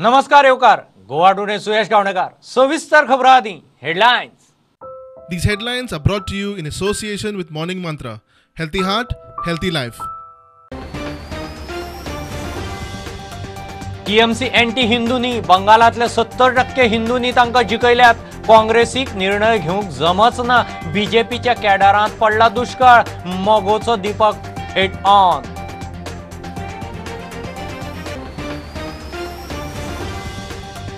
नमस्कार येवकार गोवा टुडे सुयश गावणेकर सविस्तर खबरां आदी headlines. These headlines are brought to you in association with Morning Mantra. Healthy heart, healthy life. TMC anti हिंदूंनी बंगालांतले 70% हिंदूंनी तांकां जिखयल्यात. काँग्रेसीक निर्णय घेवंक जमच ना. बीजेपीच्या कॅडरांत पडला दुश्काळ. मगोचो दीपक हेड ऑन.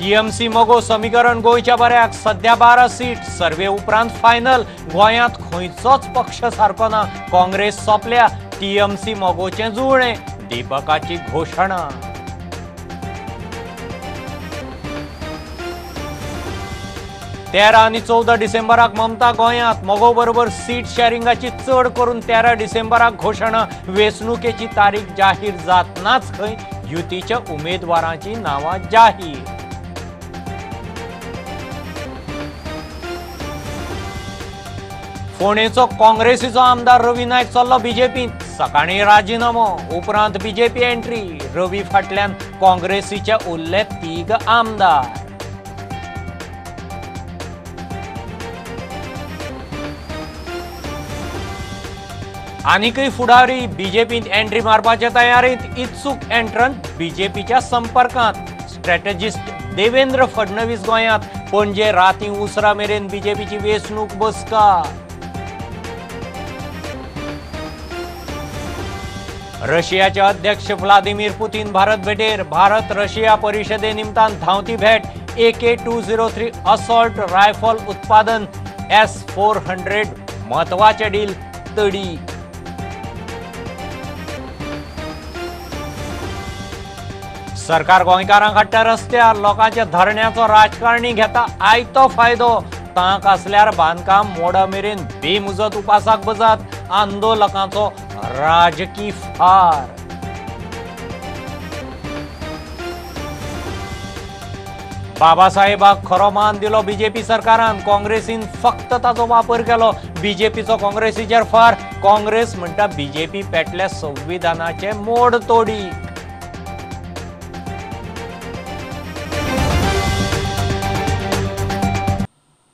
टीएमसी मगो समीकरण गोंयच्या बऱ्याक. सध्या 12 सीट. सर्वे उपरांत फायनल. गोंयांत खंयचोच पक्ष सारको ना. काँग्रेस सोंपल्या. टीएमसी मगोचें जुळणें. दीपकाची घोशणा. तेरा आनी 14 डिसेंबराक ममता गोंयांत. मगो बरोबर सीट शेअरिंगाची चड करून 13 डिसेंबराक घोशणा. वेंचणुकेची तारीख जाहीर जातनाच खंय युतीच्या उमेदवारांची नांवां जाहीर. फोंडेचो काँग्रेसीचो आमदार रवी नायक चल्लो बीजेपींत. सकाळीं राजिनामो, उपरांत बीजेपी एंट्री. रवी फाटल्यान काँग्रेसीचे उरले 3 आमदार. आनीकय फुडारी बीजेपींत एंट्री मारपाचे तयारींत. इत्सूक एंट्रंट बीजेपीच्या संपर्कांत. स्ट्रॅटजिस्ट देवेंद्र फडणवीस गोंयांत. पणजे रातीं उसरा मेरेन बीजेपीची वेंचणूक बसका. रशियाचे अध्यक्ष व्लादिमीर पुतीन भारत भेटेर. भारत रशिया परिषदे निमतान धांवती भेट. AK-203 assault rifle उत्पादन, S-400 म्हत्वाचे डील तडी. सरकार गोंयकारांक हाडटा रस्त्यार. लोकांच्या धरण्याचो राजकारणी घेता आयतो फायदो. तांक आसल्यार बांदकाम मोडा मेरेन बेमुजत उपासाक बसात. आंदोलकांचो राजकी फार. बाबासाहेबाक खरो मान दिलो बीजेपी सरकारान. काँग्रेसीन फक्त ताचो वापर केलो. बीजेपीचो काँग्रेसीचेर फार. काँग्रेस म्हणटा बीजेपी पेटल्या संविधानाचे मोड तोडी.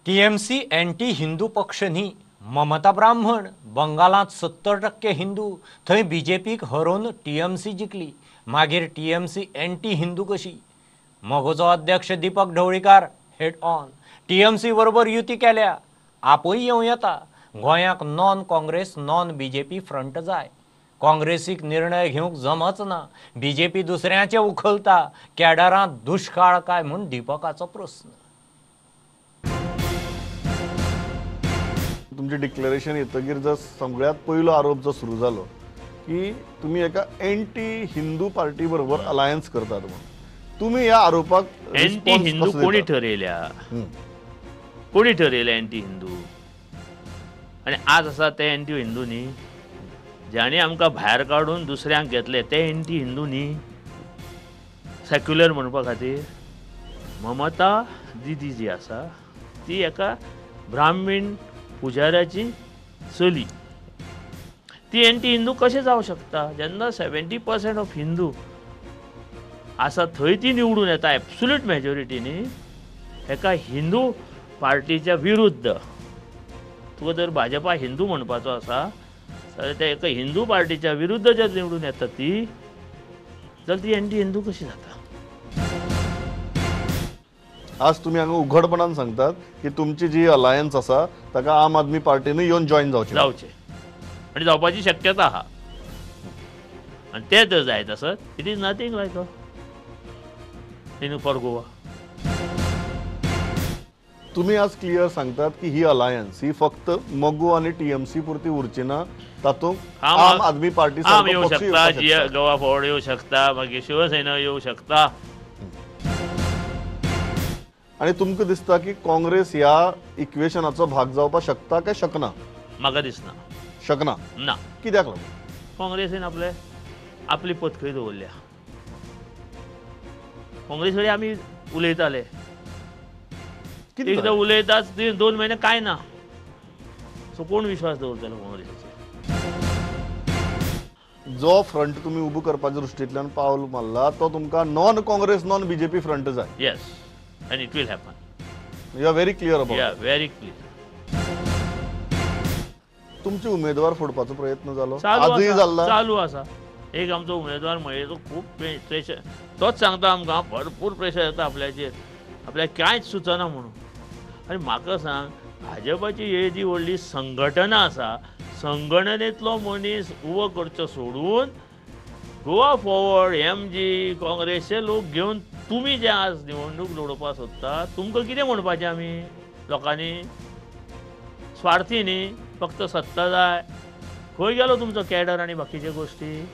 टीएमसी एंटी हिंदू पक्ष न्ही. ममता ब्राह्मण. बंगालांत 70% हिंदू. थंय बीजेपीक हरोवन टीएमसी जिखली. मागीर टीएमसी एंटी हिंदू कशी? मगोचो अध्यक्ष Deepak Dhavalikar head on. TMC बरोबर युती केल्या. आपूय येवं येता. गोंयाक non Congress non BJP front जाय. काँग्रेसीक निर्णय घेवंक जमच ना. बीजेपी दुसऱ्याचे उखलता. कॅडरांत दुश्काळ काय म्हूण दीपकाचो प्रस्न. तुमचे डिक्लेरेशन येतकीर जर सगळ्यात पयलो आरोप जो सुरू जालो की तुम्ही एका एंटी हिंदू पार्टी बरोबर अलायन्स करतात म्हणून. तुम्ही ह्या आरोपाक एंटी हिंदू कोणी ठरयल्या? कोणी ठरयल्या एंटी हिंदू? आनी आज आसा ते एंटी हिंदू न्ही. जाणी आमकां भायर काडून दुसऱ्यांक घेतले ते एंटी हिंदू न्ही. सेक्युलर म्हणपा खातीर ममता दिदी जी आसा ती एका ब्राह्मीण पुजाऱ्याची चली. ती एंटी हिंदू कशें जावं शकता? जेन्ना 70% ऑफ हिंदू आसा थंय ती निवडून येता एब्सोल्यूट मेजॉरिटीनी. एका हिंदू पार्टीच्या विरुद्ध. तुका जर भाजपा हिंदू म्हणपाचो आसा जाल्यार त्या एका हिंदू पार्टीच्या विरुद्ध जर निवडून येता ती, जाल्यार ती एंटी हिंदू कशी जाता? आज तुम्ही हांगा उघडपणान सांगतात की तुमची जी अलायन्स आसा ताका आम आदमी पार्टीनूय येवन जॉईन जावचें जावचें आनी जावपाची शक्यता आहा. आनी तें जर जायत आसत it is nothing like in for Goa. तुम्ही आज क्लियर सांगतात की ही अलायन्स ही फक्त मगो आनी टीएमसी पुरती उरची ना, तातूंत आम आदमी पार्टी आम येवं शकता, गोवा फॉरवर्ड येवं शकता, मागीर शिवसेना येवं शकता. आनी तुमकां दिसता की काँग्रेस ह्या इक्वेशनाचो भाग जावपाक शकता काय शकना? म्हाका दिसना. शकना ना. कित्याक लागून? काँग्रेसीन आपले आपली पत खंय दवरल्या. काँग्रेस कडेन आमी उलयताले. एकदां उलयताच 2 म्हयने कांय ना. सो कोण विश्वास दवरतलो काँग्रेसीचेर? जो फ्रंट तुमी उबो करपाच्या दृश्टींतल्यान पावल मारला तो तुमकां non Congress non BJP front जाय. Yes, and it will happen. You are very clear about it. Very clear. तुमचे उमेदवार फोडपाचो प्रयत्न जालो, आजूय जाला, चालू आसा. एक आमचो उमेदवार मयेचो खूब प्रेशर, तोच सांगता आमकां भरपूर प्रेशर येता आपल्याचेर, आपल्याक कांयच सुचना म्हणून. आनी म्हाका सांग, भाजपाची येदी व्हडली संघटना आसा, संघटनेंतलो मनीस उबो करचो सोडून गोवा फॉरवर्ड एमजी काँग्रेसचे लोक घेवन तुमी जे आज निवडणूक लडोवपाक सोदता, तुमकां कितें म्हणपाचें? आमी लोकांनी स्वार्थी न्ही, फक्त सत्ता जाय. खंय गेलो तुमचो कॅडर आनी बाकीच्यो गोश्टी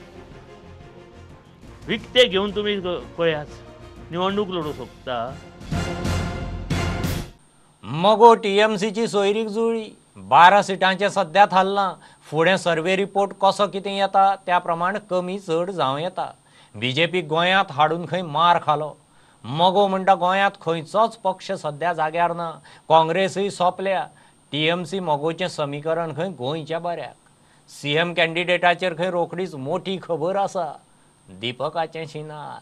विकते घेवन तुमी पळयात निवडणूक लडोवंक सोदता. मगो टीएमसीची सोयरीक जुळ्ळी, 12 सिटांचें सद्या थारलां. फुडें सर्वे रिपोर्ट कसो कितें येता त्या प्रमाण कमी चड जावं येता. बीजेपी गोंयांत हाडून खंय मार खालो. मगो म्हणटा गोंयांत खंयचोच पक्ष सद्या जाग्यार ना, काँग्रेसूय सोंपल्या. टीएमसी मगोचें समीकरण खंय गोंयच्या बऱ्याक. सीएम कॅन्डिडेटाचेर खंय रोखडीच मोठी खबर आसा. दीपकाचें शिनार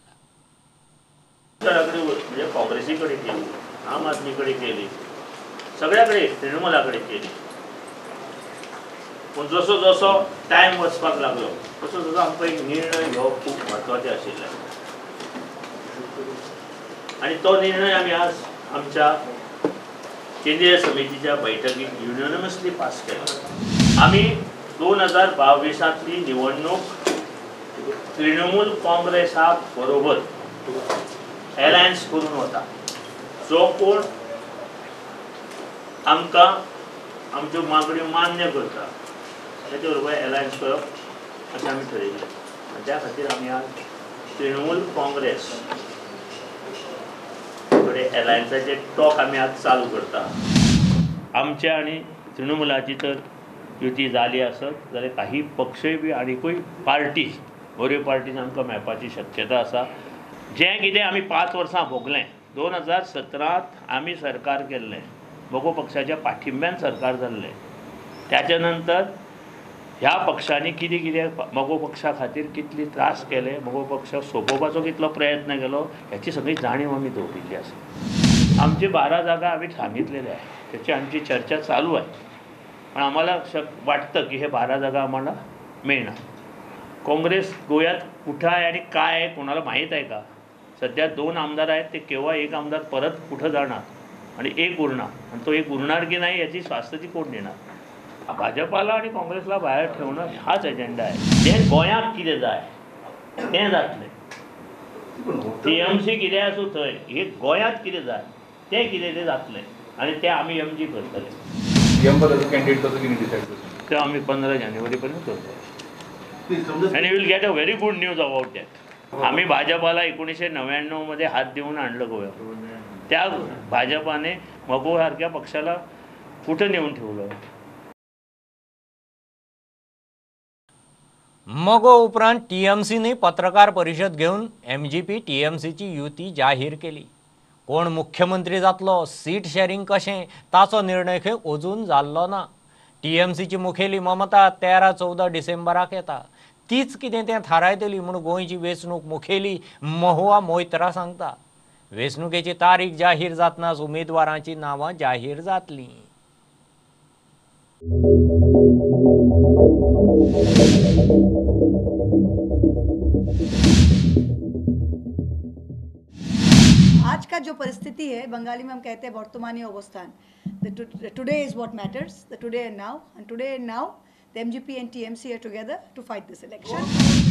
म्हणजे काँग्रेसी कडेन केली, आम आदमी कडेन केली, सगळ्या कडेन तृणमूला कडेन केली. पूण जसो जसो टायम वचपाक लागलो तसो तसो आमकां एक निर्णय घेवप खूब म्हत्वाचें आशिल्लें आनी तो निर्णय आमी आज आमच्या केंद्रीय समितीच्या बैठकीत युनॅनिमसली पास केला. आमी 2022 निवडणूक तृणमूल काँग्रेसा बरोबर अलायन्स करून वता. जो कोण आमकां आमच्यो मागण्यो मान्य करता ताचे बरोबर अलायन्स करप अशें आमी ठरयलें. आनी त्या खातीर आमी आज तृणमूल काँग्रेस कडेन अलायन्साचे टॉक आमी आज चालू करता. आमच्या आनी तृणमूलाची तर युती जाली आसत जाल्यार काही पक्षय बी आनीकूय पार्टीज बऱ्यो पार्टीज आमकां मेळपाची शक्यता आसा. जें कितें आमी 5 वर्सां भोगलें, 2017 आमी सरकार केल्लें, मगो पक्षाच्या पाठिंब्यान सरकार जाल्लें. त्याच्या नंतर ह्या पक्षांनी कितें कितें मगो पक्षा खातीर कितले त्रास केले, मगो पक्ष सोंपोवपाचो कितलो प्रयत्न केलो ह्याची सगळी जाणीव आमी दवरिल्ली आसा. आमची 12 जागा आमी सांगितलेले आहे, त्याची आमची चर्चा चालू आहे. पण आम्हाला वाटतं की हे 12 जागा आम्हाला मिळणार. काँग्रेस गोव्यात कुठं आहे आणि काय आहे कोणाला माहीत आहे का? सध्या 2 आमदार आहेत, ते केव्हा एक आमदार परत कुठं जाणार आणि एक उरणार, आणि तो एक उरणार की नाही याची स्वास्थ्यची कोण देणार? भाजपाला आणि काँग्रेसला बाहेर ठेवणं हाच एजेंडा आहे. जे गोंयांत कितें जाय तें जातलें, टीएमसी कितें आसूं थंय, हे गोंयांत कितें जाय तें कितें तें जातलें आनी तें आमी एमजी करतले. ते आमी 15 जानेवारी पर्यंत करतले आनी will get a very good news about that. आम्ही भाजपाला 1999 मध्ये हात देऊन आणलं गोव्यात. त्या भाजपाने मगो सारख्या पक्षाला कुठं नेऊन ठेवलं? मगो उपरांत टीएमसीने पत्रकार परिषद घेवन एमजीपी टीएमसीची युती जाहीर केली. कोण मुख्यमंत्री जातलो, सीट शेअरिंग कशें ताचो निर्णय खंय अजून जाल्लो ना. टीएमसीची मुखेली ममता 13-14 डिसेंबराक येता, तीच कितें तें थारायतली म्हूण गोंयची वेंचणूक मुखेली महुआ मोयत्रा सांगता. वेंचणुकेची तारीख जाहीर जातनाच उमेदवारांची नांवां जाहीर जातलीं. आज का जो परिस्थिति है, बंगाली में हम कहते हैं वर्तमानी अवस्थान, today is what matters, the today and now, and today and now the MGP and TMC are together to fight this election.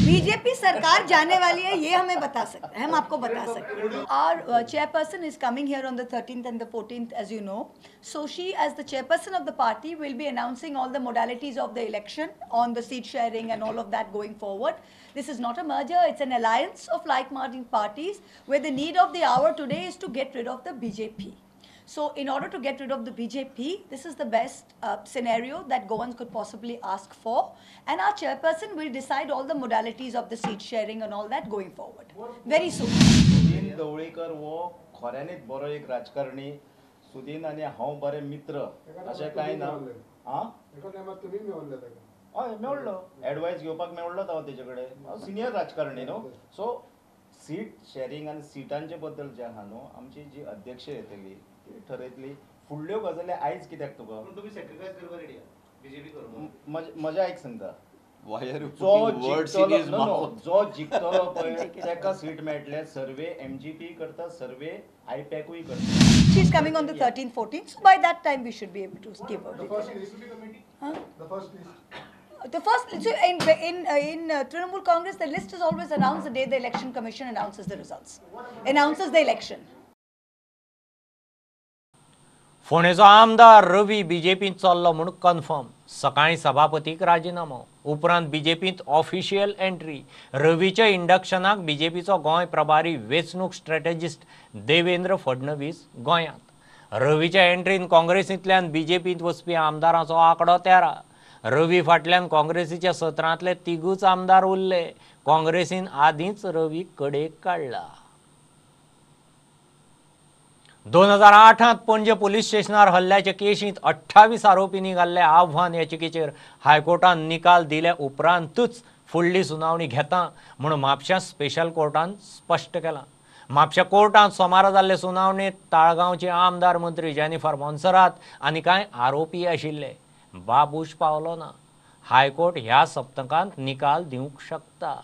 BJP सरकार जाने वाली है, ये हमें बता सकते हैं, हम आपको बता सकते हैं. Our chairperson is coming here on the 13th and the 14th, as you know. So she, as the chairperson of the party, will be announcing all the modalities of the election on the seat sharing and all of that going forward. This is not a merger, it's an alliance of like-minded parties where the need of the hour today is to get rid of the BJP. So in order to get rid of the BJP, this is the best scenario that Goans could possibly ask for. And our chairperson will decide all the modalities of the seat sharing and all that going forward. Very soon. Sudin Dhavalikar वो खऱ्यांनीच बरो एक राजकारणी. सुदीन आनी हांव बरे मित्र अशें कांय ना. हय मेळ्ळो, एडवायस घेवपाक मेळ्ळोच हांव तेजे कडेन. हांव सिनियर राजकारणी न्हू. सो सीट शेअरिंग आनी सिटांचे बद्दल जें आहा न्हू, आमची जी अध्यक्ष येतली ती ठरयतली. फुडल्यो गजाली आयज कित्याक तुका तुमी सॅक्रिफायस करपाक रेडी आहा बीजेपी करपाक? म्हजें आयक सांगता, जो जिखतलो पळय ताका सीट मेळटले. सर्वे एमजीपी करता, सर्वे आयपॅकूय करता. She is coming on the 13th, 14th. So by that time we should be able to give her. The first list will be committee. Huh? The first list. The first, so in Trinamool Congress, the list is always announced the day the Election Commission announces the results, announces the election. फोंडेचो आमदार रवी बीजेपींत चल्लो म्हूण confirm. सकाळीं सभापतीक राजिनामो, उपरांत बीजेपींत official entry. रवीच्या इंडक्शनाक बीजेपीचो गोंय प्रभारी वेंचणूक strategist Devendra Fadnavis गोंयांत. रवीच्या एंट्रीन काँग्रेसींतल्यान बीजेपींत वचपी आमदारांचो आंकडो 13. रवी फाटल्यान काँग्रेसीच्या 17तले 3 आमदार उरले. काँग्रेसीन आदींच रवीक कडेक काडला. 2008 पणजे पोलीस स्टेशनार हल्ल्याचे केशींत 28 आरोपींनी घाल्ले आव्हान याचिकेचेर हायकोर्टान निकाल दिले उपरांतूच फुडली सुनावणी घेता म्हूण म्हापश्यां स्पेशल कोर्टान स्पश्ट केलां. म्हापश्यां कोर्टांत सोमारा जाल्ले सुनावणेंत ताळगांवचे आमदार मंत्री जेनिफर मोन्सेरात आनी कांय आरोपी आशिल्ले. बाबूश पावलो ना. हायकोर्ट ह्या सप्तकांत निकाल दिवंक शकता.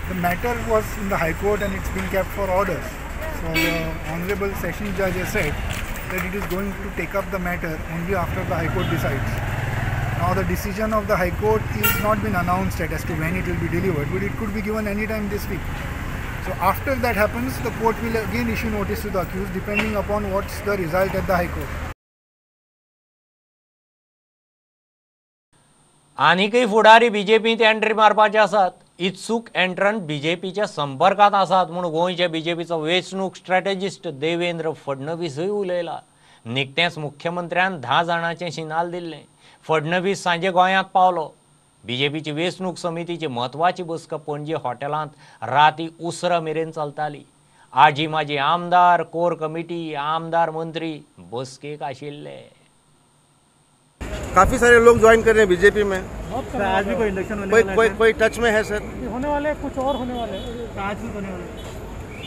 The matter was in the High Court and it's been kept for orders. So the Honorable Sessions Judge has said that it is going to take up the matter only after the High Court decides. Now the decision of the High Court is not been announced yet as to when it will be delivered, but it could be given any time this week. So after that happens, the court will again issue notice to the accused depending upon what's the result at the High Court. आनीकय फुडारी बीजेपींत entry मारपाचे आसात. इत्सूक एंट्रंट बीजेपीच्या संपर्कांत आसात म्हूण गोंयच्या बीजेपीचो वेंचणूक strategist Devendra फडणवीसूय उलयला. निकतेंच मुख्यमंत्र्यान 10 जाणांचें शिनाल दिल्लें. फडणवीस सांजे गोंयांत पावलो. बीजेपीची वेंचणूक समितीची म्हत्वाची बसका पणजे हॉटेलांत राती उसरां मेरेन चलताली. आजी माजी आमदार, कोर कमिटी, आमदार, मंत्री बसकेक आशिल्ले. काफी सारे लोग ज्वाइन कर रहे हैं बीजेपी में. आज भी कोई इंडक्शन होने वाला है? कोई टच में है सर? होने वाले, कुछ और होने वाले, आज भी होने वाले,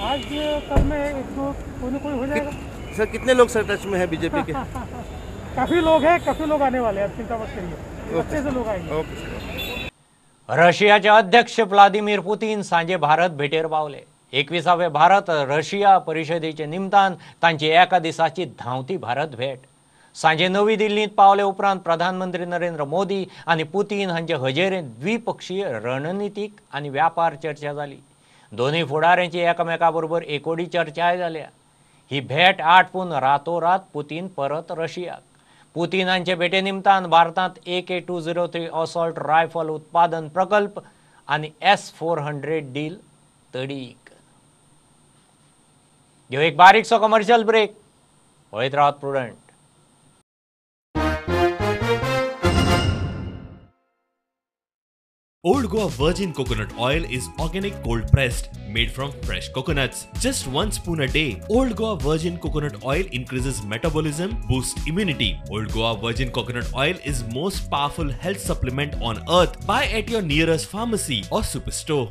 आज कल में एक दो कोई ना कोई हो जाएगा. सर कितने लोग सर टच में है बीजेपी के? काफी लोग हैं, काफी लोग आने वाले हैं, अब चिंता मत करिए, अच्छे से लोग आएंगे. रशियाचे अध्यक्ष व्लादिमीर पुतीन सांजे भारत भेटेर पावले. 21वे भारत रशिया परिषदेचे निमतान तांची एका दिसाची धांवती भारत भेट. सांजे नवी दिल्लींत पावले उपरांत प्रधानमंत्री नरेंद्र मोदी आनी पुतीन हांचे हजेरेंत द्विपक्षीय रणनितीक आनी व्यापार चर्चा जाली. दोनूय फुडाऱ्यांची एकामेका बरोबर एकोडी चर्चाय जाल्या. ही भेट आटपून रातोरात पुतीन परत रशियाक. पुतीन हांचे भेटे निमतान भारतांत AK-203 assault rifle उत्पादन प्रकल्प आनी S-400 deal तडीक. घेवं एक बारीकसो कमर्शियल ब्रेक. पळयत रावात Prudent. Old Goa Virgin Coconut Oil is organic cold pressed, made from fresh coconuts. Just 1 spoon a day. Old Goa Virgin Coconut Oil increases metabolism, boosts immunity. Old Goa Virgin Coconut Oil is most powerful health supplement on earth. Buy at your nearest pharmacy or superstore.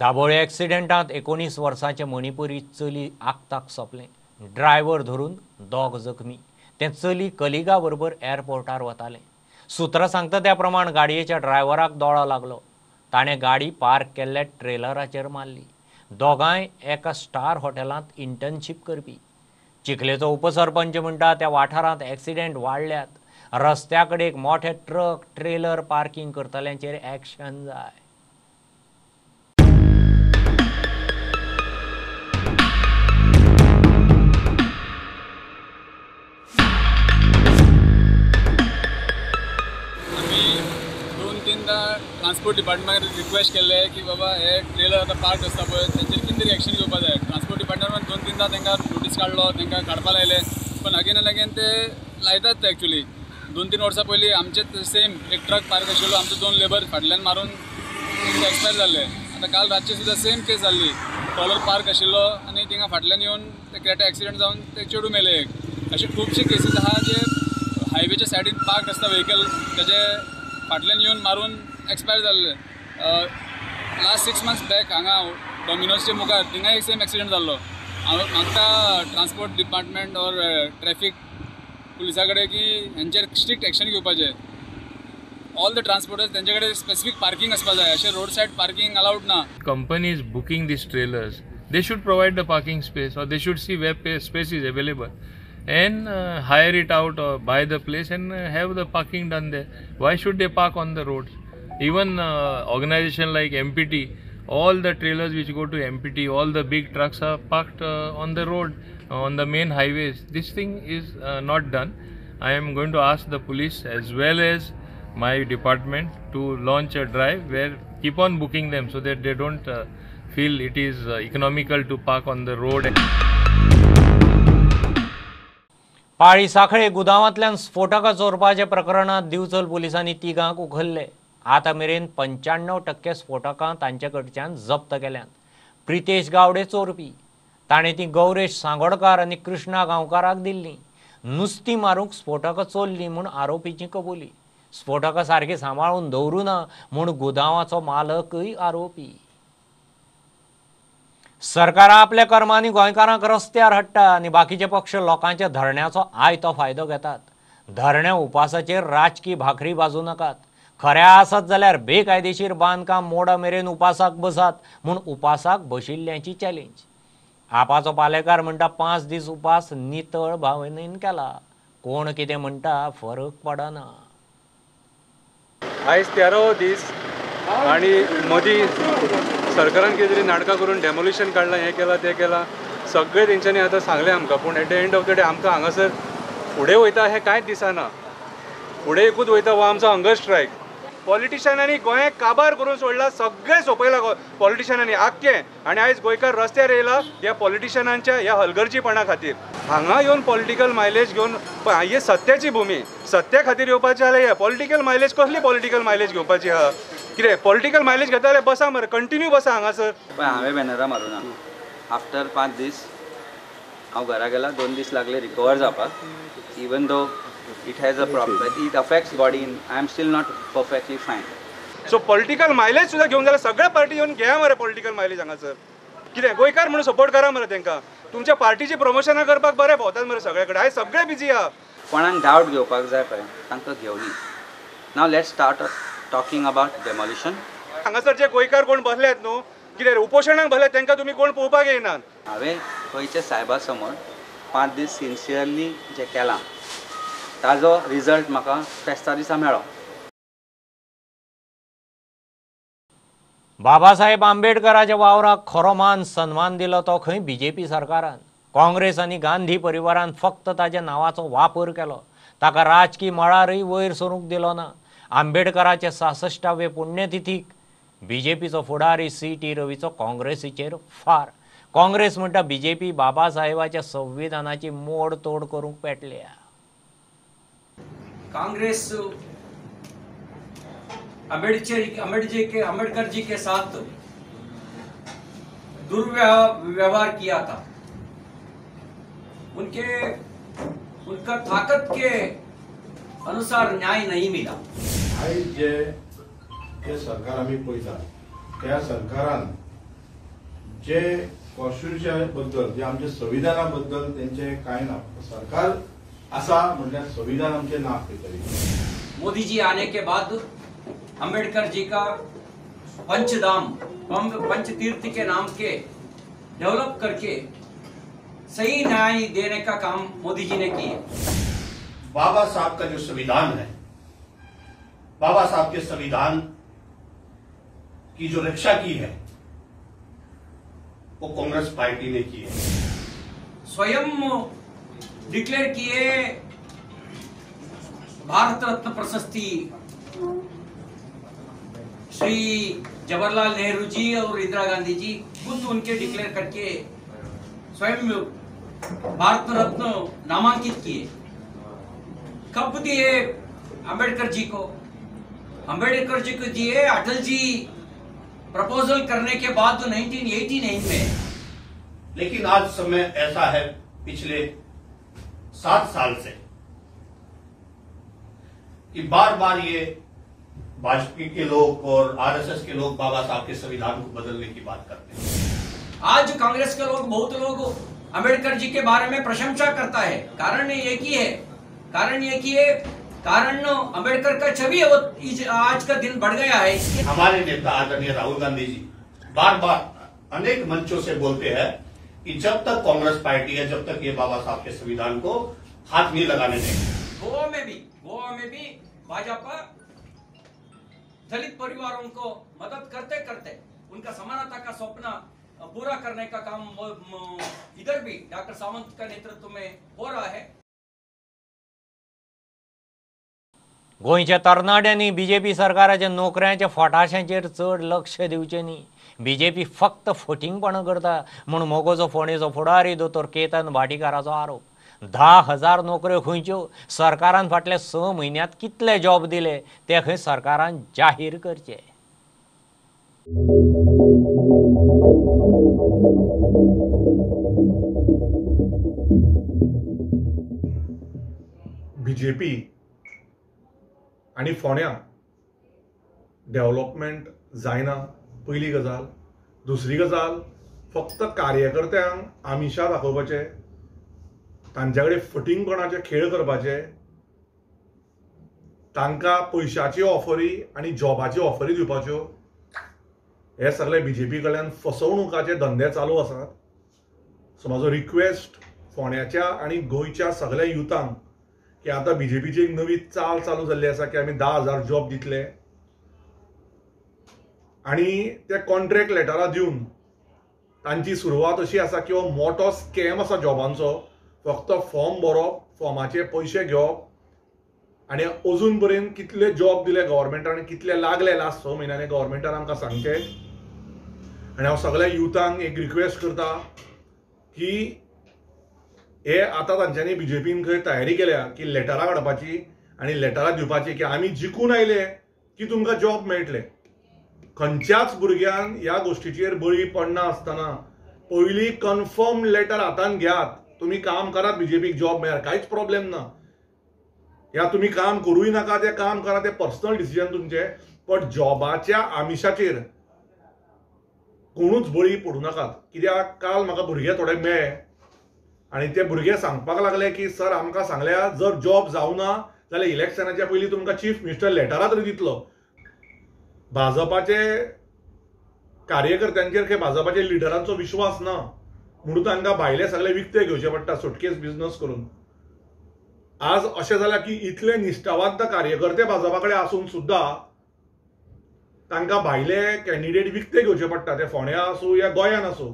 Dabolim ॲक्सिडेंटांत 19 वर्सांचे मणिपुरी चली आक्ताक सोंपलें. Driver धरून 2 जखमी. तें चली कलिगा बरोबर एअरपोर्टार वतालें. सुत्रां सांगता त्या प्रमाण गाडयेच्या ड्रायव्हराक दोळो लागलो. ताणें गाडी पार्क केल्ल्या ट्रेलराचेर मारली. दोगांय एका स्टार हॉटेलांत इंटर्नशीप करपी. चिखलेचो उपसरपंच म्हणटा त्या वाठारांत एक्सिडेंट वाडल्यात, रस्त्या कडेक मोठे ट्रक ट्रेलर पार्किंग करतल्यांचेर एक्शन जाय। ट्रान्सपोर्ट डिपार्टमेंटाक रिक्वेस्ट केल्ले की बाबा हे ट्रेलर आतां पार्क आसता पळय तेंचेर कितें तरी एक्शन घेवपा जाय। ट्रान्सपोर्ट डिपार्टमेंटान 2-3दा तांकां नोटीस काडलो, तांकां काडपा लायले, पण अगेन एंड अगेन ते लायतात ते। एक्चुली 2-3 वर्सां पयलीं आमचेच सेम एक ट्रक पार्क आशिल्लो, आमचे 2 लेबर फाटल्यान मारून एक्सपायर जाल्ले। आतां काल रातचे सुद्दां सेम केस जाल्ली, ट्रॉलर पार्क आशिल्लो आनी थिंगा फाटल्यान येवन ते क्रेटा एक्सिडंट जावन ते चेडूं मेले एक। अशे खुबशे केसीस आहा जे हायवेच्या सायडीन पार्क आसता व्हेकल, तेजे फाटल्यान येवन मारून एक्सपायर जाल्ले। लास्ट 6 मंथ्स बॅक हांगा डॉमिनोजच्या मुखार थिंगा एक सेम एक्सिडंट जाल्लो। हांव मागता ट्रान्सपोर्ट डिपार्टमेंट ऑर ट्रॅफिक पुलिसा कडेन की हेंचेर स्ट्रिक्ट एक्शन घेवपाचें। ऑल the transporters तेंचे कडेन स्पेसिफीक पार्किंग आसपा जाय, अशें रोड सायड पार्किंग अलाउड ना। Companies booking these trailers, they should provide the parking space or they should see where space is available and hire it out or buy the place and have the parking done there. Why should they park on the roads? Even organization like MPT, all the trailers which go to MPT, all the big trucks are parked on the road, on the main highways. This thing is not done. I am going to ask the police as well as my department to launch a drive where keep on booking them so that they don't feel it is economical to park on the road. Pali Sanquelim गुदावांतल्यान स्फोटकां चोरपाच्या प्रकरणांत दिवचल पुलिसांनी तिगांक उखल्ले। आतां मेरेन 95% स्फोटकां तांचे कडच्यान जप्त केल्यांत। प्रितेश गावडे चोरपी, ताणें ती गौरेश सांगोडकार आनी कृष्णा गांवकाराक दिल्ली। नुस्ती मारूंक स्फोटकां चोरलीं म्हूण आरोपीची कबुली। स्फोटकां सारकी सांबाळून दवरूं ना म्हूण गुदावाचो मालकय आरोपी। सरकारां आपल्या कर्मांनी गोंयकारांक रस्त्यार हाडटा आनी बाकीचे पक्ष लोकांच्या धरण्याचो आयतो फायदो घेतात। धरण्या उपासाचेर राजकी भाकरी बाजू नाकात। खरें आसत जाल्यार बेकायदेशीर बांदकाम मोडा मेरेन उपासाक बसात म्हूण उपासाक बशिल्ल्यांची चॅलेंज। आपाचो पालेकार म्हणटा 5 दीस उपास नितळ भावनेन केला, कोण कितें म्हणटा फरक पडना। आयज 13वो दीस आनी मदीं सरकारान कितें तरी नाटकां करून डेमोलिशन काडलां, हें केलां तें केलां, सगळें तेंच्यांनी आतां सांगलें आमकां, पूण at the end of the day आमकां हांगासर फुडें वयता हें कांयच दिसना। फुडें एकूच वयता हो आमचो हंगर स्ट्रायक। पॉलिटिशनांनी गोंयाक काबार करून सोडला, सगळें सोंपयलां पॉलिटिशनांनी आख्खें, आनी आयज गोंयकार रस्त्यार येयला ह्या पॉलिटिशनांच्या ह्या हलगर्जीपणा खातीर। हांगा येवन पॉलिटिकल मायलेज घेवन, ही सत्याची भूमी, सत्या खातीर येवपाचें जाल्यार हे पॉलिटिकल मायलेज, कसली पॉलिटिकल मायलेज घेवपाची आहा? कितें पॉलिटिकल मायलेज घेता जाल्यार बसा मरे, कंटिन्यू बसा हांगासर। पळय हांवें बॅनरां मारूं ना, आफ्टर 5 दीस हांव घरा गेला, 2 दीस लागले रिकवर जावपाक। Even though it has a problem, it affects body, I am still not perfectly fine. So political mileage सुद्दां घेवन जाल्यार सगळ्या पार्टी येवन घेया मरे पॉलिटिकल मायलेज हांगासर। कितें गोंयकार म्हणून सपोर्ट करा मरे तेंकां, तुमच्या पार्टीची प्रमोशनां करपाक बरें भोंवतात मरे सगळे कडेन, आयज सगळे बिजी आहा। कोणाक डावट घेवपाक जाय पळय तांकां घेवनी। Now let's start talking about demolition. हांगासर जे गोंयकार कोण बसल्यात न्हू, कितें उपोशणाक बसल्यात, तेंकां तुमी कोण पळोवपाक येयनात। हांवें गोंयच्या सायबा समोर 5 दीस सिन्सियरली जें केलां ताजो रिजल्ट म्हाका फेस्ता दिसा मेळ्ळो। बाबासाहेब आंबेडकराच्या वावराक खरो मान सन्मान दिलो तो खंय बीजेपी सरकारान। काँग्रेस आनी गांधी परिवारान फक्त ताच्या नांवाचो वापर केलो, ताका राजकी मळारय वयर सरूंक दिलो ना। आंबेडकराचे 66वे पुण्यतिथीक बीजेपीचो फुडारी सी.टी. रवीचो काँग्रेसीचेर फार। काँग्रेस म्हणटा बीजेपी बाबासाहेबाच्या संविधानाची मोडतोड करूंक पेटल्या। कांग्रेस अम्बेडकर जी के साथ दुर्व्यवहार किया था, उनका ताकत के अनुसार न्याय नहीं मिला। आयज जे जे सरकार आमी पळयतात त्या सरकारान जे कॉन्स्टिट्युशना बद्दल, जे आमच्या संविधाना बद्दल तेंचे कांय ना, सरकार आसा म्हणल्यार संविधान आमचें ना खंय तरी। मोदी जी आने के बाद अंबेडकर जी का पंचधाम पंचतीर्थ के नाम के डेवलप करके सही न्याय देने का काम मोदी जी ने किया। बाबा साहब का जो संविधान है, बाबा साहब के संविधान की जो रक्षा की है वो कांग्रेस पार्टी ने की है। स्वयं डिक्लेयर किए भारत रत्न प्रशस्ति श्री जवाहरलाल नेहरू जी और इंदिरा गांधी जी खुद उनके डिक्लेयर करके स्वयं भारत रत्न नामांकित किए। कब दिए? अंबेडकर जी को। अंबेडकर जी को दिए अटल जी प्रपोजल करने के बाद 1989 में। लेकिन आज समय ऐसा है पिछले 7 साल से कि बार बार ये भाजपा के लोग और आरएसएस के लोग बाबा साहब के संविधान को बदलने की बात करते हैं। आज कांग्रेस के लोग, बहुत लोग अंबेडकर जी के बारे में प्रशंसा करता है। कारण एक ही है, कारण एक ही है, कारण अंबेडकर का छवि वो आज का दिन बढ़ गया है। हमारे नेता आदरणीय राहुल गांधी जी बार बार अनेक मंचों से बोलते हैं कि जब तक कांग्रेस पार्टी है, जब तक ये बाबा साहब के संविधान को हाथ नहीं लगाने देंगे। गोवा में भी भाजपा दलित परिवारों को मदद करते करते उनका समानता का सपना पूरा करने का काम इधर भी डॉक्टर सावंत का नेतृत्व में हो रहा है। गोंयच्या तरणाट्यांनी बीजेपी सरकाराच्या नोकऱ्यांच्या फटाश्यांचेर चड लक्ष दिवचें न्ही। बीजेपी फक्त फटींगपणां करता म्हूण मगोचो फोंडेचो फुडारी दोतोर केतन भाटीकाराचो आरोप। 10,000 नोकऱ्यो खंयच्यो? सरकारान फाटल्या 6 म्हयन्यांत कितले जॉब दिले ते खंय सरकारान जाहीर करचे। बीजेपी आनी फोंड्या डेव्हलपमेंट जायना पयली गजाल। दुसरी गजाल, फक्त कार्यकर्त्यांक आमिशा दाखोवपाचे, तांचे कडेन फटींगपणाचे खेळ करपाचे, तांकां पयशाची ऑफरी आनी जॉबाची ऑफरी दिवपाच्यो, हे सगळे बीजेपी कडल्यान फसवणुकाचे धंदे चालू आसात। सो म्हाजो रिक्वेस्ट फोंड्याच्या आनी गोंयच्या सगळ्या युथांक की आतां बीजेपीची एक नवी चाल चालू जाल्ली आसा की आमी 10,000 जॉब दितले आनी ते कॉन्ट्रॅक्ट लेटरां दिवन तांची सुरवात अशी आसा की हो मोठो स्कॅम आसा जॉबांचो। फक्त फॉर्म भरप, फॉर्माचे पयशे घेवप आनी अजून पर्यंत कितले जॉब दिले गव्हर्मेंटान, कितले लागले लास्ट 6 म्हयन्यांनी गव्हर्मेंटान आमकां सांगचें। आनी हांव सगळ्या युथांक एक रिक्वेस्ट करता की हे आतां तांच्यांनी बीजेपीन खंय तयारी केल्या की लेटरां काडपाची आनी लेटरां दिवपाची की आमी जिखून आयले की तुमकां जॉब मेळटले। खंयच्याच भुरग्यान ह्या गोश्टीचेर बळी पडना आसतना पयलीं कन्फर्म लेटर हातान घेयात, तुमी काम करात, बीजेपीक जॉब मेळ्यार कांयच प्रॉब्लेम ना, या तुमी काम करूय नाका, तें काम करा, तें पर्सनल डिसिजन तुमचें, बट जॉबाच्या आमिशाचेर कोणूच बळी पडूं नाकात। कित्याक काल म्हाका भुरगे थोडे मेळ्ळे आनी ते भुरगे सांगपाक लागले की सर आमकां सांगल्या जर जॉब जावना जाल्यार इलेक्शनाच्या पयलीं तुमकां चीफ मिनिस्टर लेटरां तरी दितलो। भाजपाचे कार्यकर्त्यांचेर खंय भाजपाचे लिडरांचो विश्वास ना म्हणून तांकां भायले सगळे विकते घेवचे पडटा सुटकेस बिजनस करून। आज अशें जालां की इतले निश्ठावंत कार्यकर्ते भाजपा कडेन आसून सुद्दां तांकां भायले कॅन्डिडेट विकते घेवचे पडटा, ते फोंड्या आसूं या गोंयान आसूं।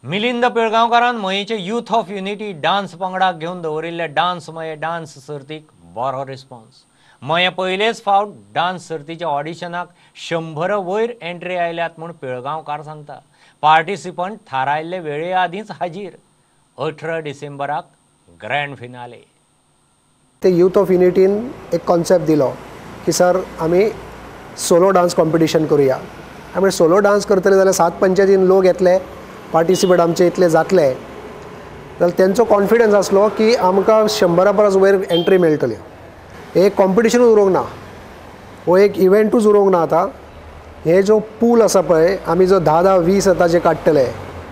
मिलिंद पिळगांवकारान मयेचे यूथ ऑफ युनिटी डान्स पंगडाक घेवन दवरिल्ल्या डान्स मये डान्स सर्तीक बरो रिस्पॉन्स। मये पयलेच फावट डान्स सर्तीच्या ऑडिशनाक 100 वयर एंट्री आयल्यात म्हूण पिळगांवकार सांगता। पार्टिसिपंट थारायल्ले वेळे आदींच हाजीर। 18 डिसेंबराक ग्रँड फिनाले। ते यूथ ऑफ युनिटीन एक कॉन्सेप्ट दिलो की सर आमी सोलो डान्स कॉम्पिटिशन करूया। आमी सोलो डान्स करतले जाल्यार 7 पंचायतीन लोक येतले, पार्टिसिपेट आमचे इतले जातले, जाल्यार तेंचो कॉन्फिडन्स आसलो की आमकां 100 परस वयर एंट्री मेळटली। एक कॉम्पिटिशनूच उरोंक ना, हो एक इव्हेंटूच उरोंक ना। आतां हे जो पूल आसा पळय, आमी जो 10, 10, 20 आतां जे काडटले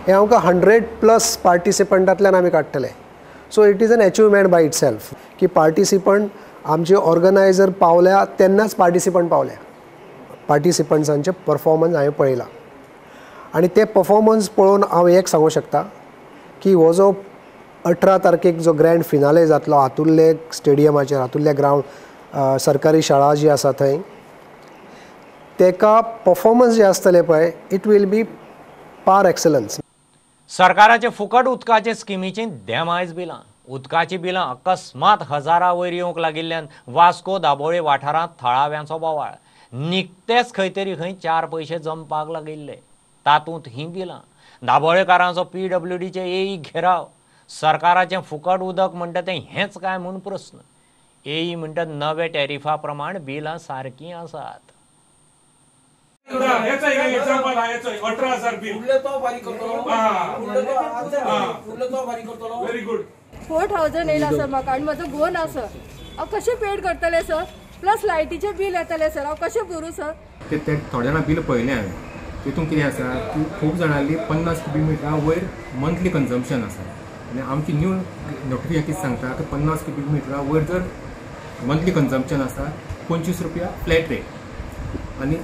हे आमकां 100+ पार्टिसिपंटांतल्यान आमी काडटले। So it is an achievement by itself की पार्टिसिपंट आमचे ऑर्गनायझर पावल्या तेन्नाच पार्टिसिपंट पावल्या, पार्टिसिपंट्सांचे परफॉर्मन्स हांवें पळयला। आनी ते परफॉर्मन्स पळोवन हांव एक सांगूंक शकता की हो जो 18 तारखेक जो ग्रँड फिनाले जातलो आतुल्ले स्टेडियमाचेर, आतुल्ले ग्रावंड सरकारी शाळा जी आसा थंय, तेका परफॉर्मन्स जे आसतले पळय it will be par excellence. सरकाराचे फुकट उदकाचे स्किमीची देमायज बिलां, उदकाची बिलां अकस्मात हजारा वयर येवंक लागिल्ल्यान वास्को दाबोळे वाठारांत थळाव्यांचो बोवाळ. निकतेच खंय तरी खंय 4 पयशे जमपाक लागिल्ले, तातूंत हीं बिलां. दाबोळेकारांचो PWDचे एई घेराव. सरकाराचें फुकट उदक म्हणटा तें हेंच काय म्हूण प्रस्न. एई म्हणटा नवे टॅरिफा प्रमाण बिलां सारकीं आसात. 18,000 बिल 4,000 येयला सर म्हाका आनी म्हजो घोव ना सर, हांव कशें पेड करतलें सर? प्लस लायटीचें बील येतलें सर, हांव कशें भरूं सर? ते थोड्या जाणां बील पळयलें हांवें, तितून कितें आसा की खूब जाणांली 50 क्युबीक मिटरा वयर मंथली कन्जम्पशन आसा आनी आमची न्यू नोटिफिकेशन कितें सांगता की 50 क्युबीक मिटरा वयर जर मंथली कन्जम्पशन आसा 25 रुपया फ्लॅट रेट आनी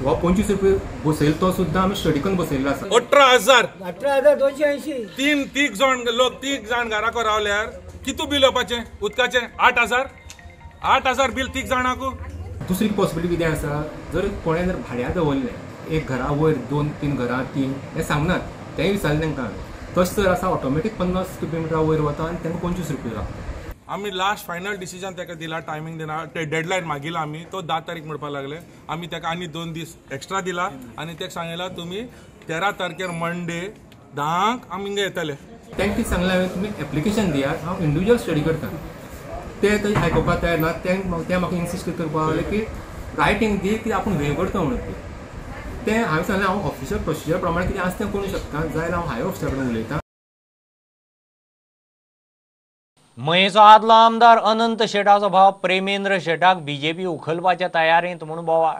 हो 25 रुपये बसयलो तो सुद्दां आमी स्टडी करून बसयल्लो आसा. 18,000 18,280 तीग जाण लोक, 3 जाण घराको रावल्यार कितू बील येवपाचें उदकाचें? 8,000 8,000 बील 3 जाणांक. दुसरी पॉसिबिलिटी कितें आसा, जर कोणें जर भाड्या दवरलें एक घरा वयर 2-3 घरां 3 हें सांगनात, तेंय विचारलें तांकां हांवें, तशें जर आसा ऑटोमॅटीक 50 क्युबीक मिटरा वयर वता आनी तांकां 25 रुपया लागता. आमी लास्ट फायनल डिसिजन ताका दिला, टायमींग दिना, ते डेडलायन मागिला आमी, तो 10 तारीख म्हणपाक लागले. आमी ताका आनी 2 दीस एक्स्ट्रा दिला आनी ताका सांगिला तुमी 13 तारखेर मंडे 10 आमी हिंगा येतले. तांकां कितें सांगलें हांवें, तुमी एप्लिकेशन दियात, हांव इंडिविज्युअल स्टडी करता. ते तशें आयकुपाक तयार ना, ते म्हाका इन्सिस्ट करपाक लागले की रायटींग दी की आपूण हें करता म्हणून. तें हांवें सांगलें हांव ऑफिशियल प्रोसिजर प्रमाणे कितें आसा तें करूंक शकता, जाल्यार हांव हायर ऑफिसरा कडेन उलयतां. मयेचो आदलो आमदार अनंत शेटाचो भाव प्रेमेंद्र शेटाक बीजेपी उखलपाच्या तयारेंत म्हूण बोवाळ.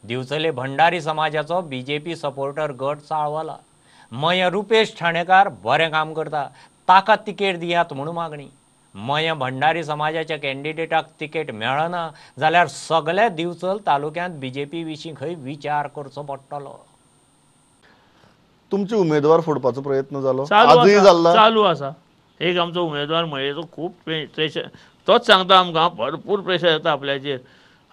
दिवचले भंडारी समाजाचो बीजेपी सपोर्टर गट चाळवला. मयें रुपेश ठाणेकार बरें काम करता, ताका तिकेट दियात म्हूण मागणी. मयें भंडारी समाजाच्या कॅन्डिडेटाक तिकेट मेळना जाल्यार सगल्या दिवचल तालुक्यांत बीजेपी विशीं खंय विचार करचो पडटलो. तुमचे उमेदवार फोडपाचो प्रयत्न जालो, आजूय जाल्ला, चालू आसा. एक आमचो उमेदवार मयेचो खूब प्रेशर, तोच सांगता आमकां भरपूर प्रेशर येता आपल्याचेर,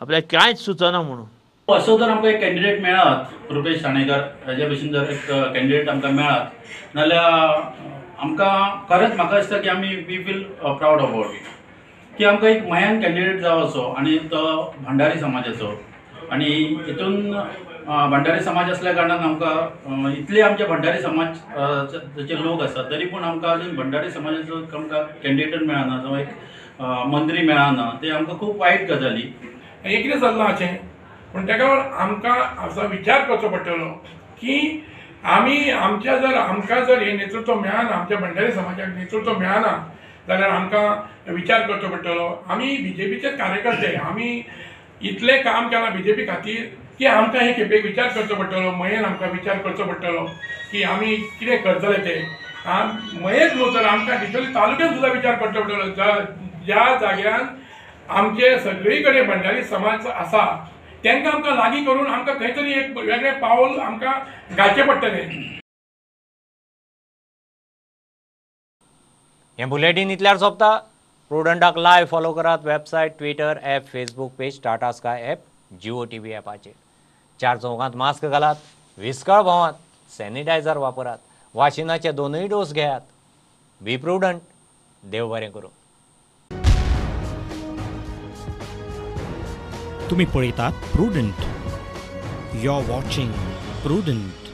आपल्याक कांयच सुचना म्हणून. असो जर आमकां एक कॅन्डिडेट मेळत रुपेश ठाणेकर हेज्या भशेन जर एक कॅन्डिडेट आमकां मेळत जाल्यार आमकां खरेंच म्हाका दिसता की आमी we feel proud about it, की आमकां एक मयान कॅन्डिडेट जावो असो आनी तो भंडारी समाजाचो, आनी हितून भंडारी समाज असल्या कारणान आमकां इतले आमचे भंडारी समाजाचे लोक आसात तरी पूण आमकां अजून भंडारी समाजाचो आमकां कॅन्डिडेट मेळना जावं एक मंत्री मेळना, ते आमकां खूब वायट गजाली. हें कितें चल्लां अशें पूण ताका लागून आमकां असो विचार करचो पडटलो की आमी आमच्या जर आमकां जर हें नेतृत्व मेळना, आमच्या भंडारी समाजाक नेतृत्व मेळना जाल्यार आमकां विचार करचो पडटलो. आमी बीजेपीचे कार्यकर्ते, आमी इतलें काम केलां बीजेपी खातीर की आमकां हे खेपेक विचार करचो पडटलो, मयेन आमकां विचार करचो पडटलो की आमी कितें करतले ते. मयेच न्हू तर आमकां डिचोली तालुक्यान सुद्दां विचार करचो पडटलो, ज्या जाग्यान आमचे सगळी कडेन भंडारी समाज आसा तांकां आमकां लागीं करून आमकां खंय तरी एक वेगळें पावल आमकां घालचें पडटलें. हें बुलेटीन इतल्यार सोंपता. प्रुडंटाक लायव्ह फॉलो करात website, Twitter app, Facebook page, Tata Sky app, Jio TV ॲपाचेर. 4 चौकांत मास्क घालात, विस्कळ भोंवात, सॅनिटायझर वापरात, वाशिनाचे 2 डोस घेयात. Be prudent. देव बरें करूं. तुम्ही पळयतात Prudent. You are watching Prudent.